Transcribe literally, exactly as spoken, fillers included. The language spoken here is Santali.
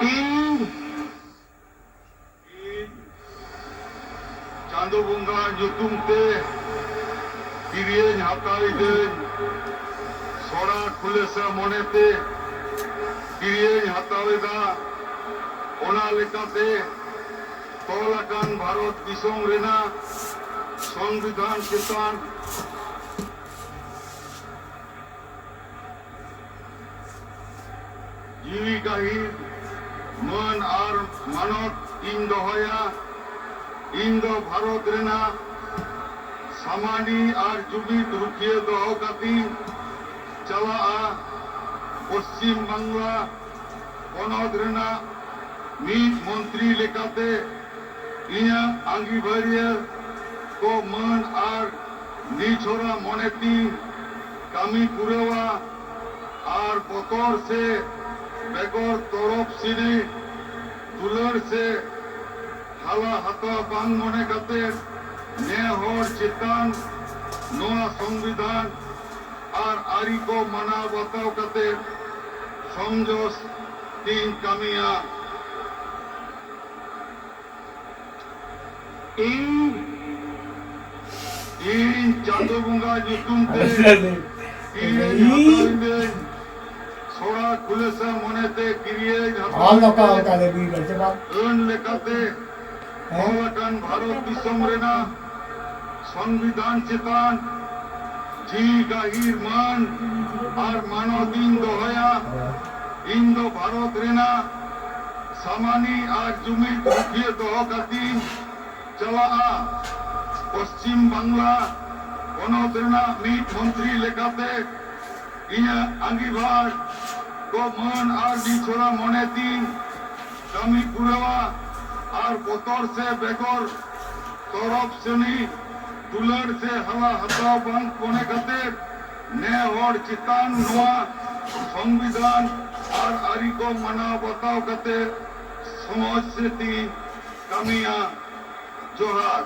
ᱤᱧ ᱪᱟᱸᱫᱚ ᱵᱚᱸᱜᱟ ᱧᱩᱛᱩᱢ ᱛᱮ ᱠᱤᱨᱤᱭᱟᱹᱧ ᱦᱟᱛᱟᱣ ᱤᱫᱟᱹᱧ, ᱥᱚᱲᱟ ᱠᱷᱩᱞᱟᱹᱥᱟ ᱢᱚᱱᱮᱛᱮ ᱠᱤᱨᱤᱭᱟᱹᱧ ᱦᱟᱛᱟᱣ ᱮᱫᱟ᱾ ᱚᱱᱟ ᱞᱮᱠᱟᱛᱮ ᱛᱚᱞ ᱟᱠᱟᱱ ᱵᱷᱟᱨᱚᱛ ᱫᱤᱥᱚᱢ ᱨᱮᱱᱟᱜ ᱥᱚᱝᱵᱤᱫᱷᱟᱱ ᱪᱮᱛᱟᱱ ᱡᱤᱣᱤ ᱜᱟᱹᱦᱤᱨ ᱢᱟᱹᱱ ᱟᱨ ᱢᱟᱱᱚᱛ ᱤᱧ ᱫᱚᱦᱚᱭᱟ᱾ ᱤᱧ ᱫᱚ ᱵᱷᱟᱨᱚᱛ ᱨᱮᱱᱟᱜ ᱥᱟᱢᱟᱱᱤ ᱟᱨ ᱡᱩᱢᱤᱫ ᱨᱩᱠᱷᱤᱭᱟᱹ ᱫᱚᱦᱚ ᱠᱟᱛᱮᱧ ᱪᱟᱞᱟᱜᱼᱟ᱾ ᱯᱚᱥᱪᱤᱢ ᱵᱟᱝᱞᱟ ᱯᱚᱱᱚᱛ ᱨᱮᱱᱟᱜ ᱢᱤᱫ ᱢᱚᱱᱛᱨᱤ ᱞᱮᱠᱟᱛᱮ ᱤᱧᱟᱹᱜ ᱟᱺᱜᱤᱵᱷᱟᱹᱨᱤᱭᱟᱹ ᱠᱚ ᱢᱟᱹᱱ ᱟᱨ ᱱᱤᱪᱷᱚᱨᱟ ᱢᱚᱱᱮᱛᱤᱧ ᱠᱟᱹᱢᱤ ᱯᱩᱨᱟᱹᱣᱟ ᱟᱨ ᱵᱚᱛᱚᱨ ᱥᱮ ᱵᱮᱜᱚᱨ ᱛᱚᱨᱚᱯ ᱥᱤᱱᱤ ᱫᱩᱞᱟᱹᱲ ᱥᱮ ᱦᱟᱞᱟ ᱦᱟᱛᱟᱣ ᱵᱟᱝ ᱢᱚᱱᱮ ᱠᱟᱛᱮ ᱱᱮ ᱦᱚᱲ ᱪᱮᱛᱟᱱ ᱱᱚᱣᱟ ᱥᱚᱝᱵᱤᱫᱷᱟᱱ ᱟᱨ ᱟᱹᱨᱤ ᱠᱚ ᱢᱟᱱᱟᱣ ᱵᱟᱛᱟᱣ ᱠᱟᱛᱮ ᱥᱚᱢᱡᱚᱥ ᱛᱤᱧ ᱠᱟᱹᱢᱤᱭᱟ᱾ ᱤᱧ, ᱤᱧ ᱪᱟᱸᱫᱚ ᱵᱚᱸᱜᱟ ᱧᱩᱛᱩᱢ ᱛᱮ ᱠᱤᱨᱤᱭᱟᱹᱧ ᱦᱟᱛᱟᱣ ᱤᱫᱟᱹᱧ᱾ ᱥᱚᱲᱟ ᱠᱷᱩᱞᱟᱹᱥᱟ ᱢᱚᱱᱮᱛᱮ ᱠᱤᱨᱤᱭᱟᱹᱧ ᱦᱟᱛᱟᱣ ᱚᱞ ᱫᱚ ᱚᱠᱟ ᱤᱫᱟᱹᱧ᱾ ᱚᱠᱟ ᱨᱮ ᱵᱤᱨ ᱵᱟᱹᱪᱩᱜᱼᱟ? ᱟᱹᱱ ᱞᱮᱠᱟᱛᱮ ᱦᱮᱸ? ᱚᱞ ᱟᱠᱟᱱ ᱵᱷᱟᱨᱚᱛ ᱫᱤᱥᱚᱢ ᱨᱮᱱᱟᱜ ᱥᱚᱝᱵᱤᱫᱷᱟᱱ ᱪᱮᱛᱟᱱ ᱡᱤᱣᱤ ᱜᱟᱹᱦᱤᱨ ᱢᱟᱹᱱ ᱟᱨ ᱢᱟᱱᱚᱛ ᱤᱧ ᱫᱚᱦᱚᱭᱟ᱾ ᱤᱧ ᱫᱚ ᱵᱷᱟᱨᱚᱛ ᱨᱮᱱᱟᱜ ᱥᱟᱢᱟᱱᱤ ᱟᱨ ᱡᱩᱢᱤᱫ ᱨᱩᱠᱷᱤᱭᱟᱹ ᱫᱚᱦᱚ ᱠᱟᱛᱮᱧ ᱪᱟᱞᱟᱜᱼᱟ᱾ ᱯᱚᱥᱪᱤᱢ ᱵᱟᱝᱞᱟ ᱯᱚᱱᱚᱛ ᱨᱮᱱᱟᱜ ᱢᱤᱫ ᱢᱚᱱᱛᱨᱤ ᱞᱮᱠᱟᱛᱮ ᱤᱧᱟᱹᱜ ᱟᱺᱜᱤᱵᱷᱟᱨ ᱠᱚ ᱢᱟᱹᱱ ᱟᱨ ᱱᱤᱪᱷᱚᱨᱟ ᱢᱚᱱᱮᱛᱤᱧ ᱠᱟᱹᱢᱤ ᱯᱩᱨᱟᱹᱣᱟ ᱟᱨ ᱵᱚᱛᱚᱨ ᱥᱮ ᱵᱮᱜᱚᱨ ᱛᱚᱨᱚᱯ ᱥᱮᱱᱤ ᱫᱩᱞᱟᱹᱲ ᱥᱮ ᱦᱟᱞᱟ ᱦᱟᱛᱟᱣ ᱵᱟᱝ ᱢᱚᱱᱮ ᱠᱟᱛᱮ ᱱᱮ ᱦᱚᱲ ᱪᱮᱛᱟᱱ ᱱᱚᱣᱟ ᱥᱚᱝᱵᱤᱫᱷᱟᱱ ᱟᱨ ᱟᱹᱨᱤ ᱠᱚ ᱢᱟᱱᱟᱣ ᱵᱟᱛᱟᱣ ᱠᱟᱛᱮ ᱥᱚᱢᱟᱡᱽ ᱥᱮᱛᱤᱧ ᱠᱟᱹᱢᱤᱭᱟ᱾ ᱡᱚᱦᱟᱨ᱾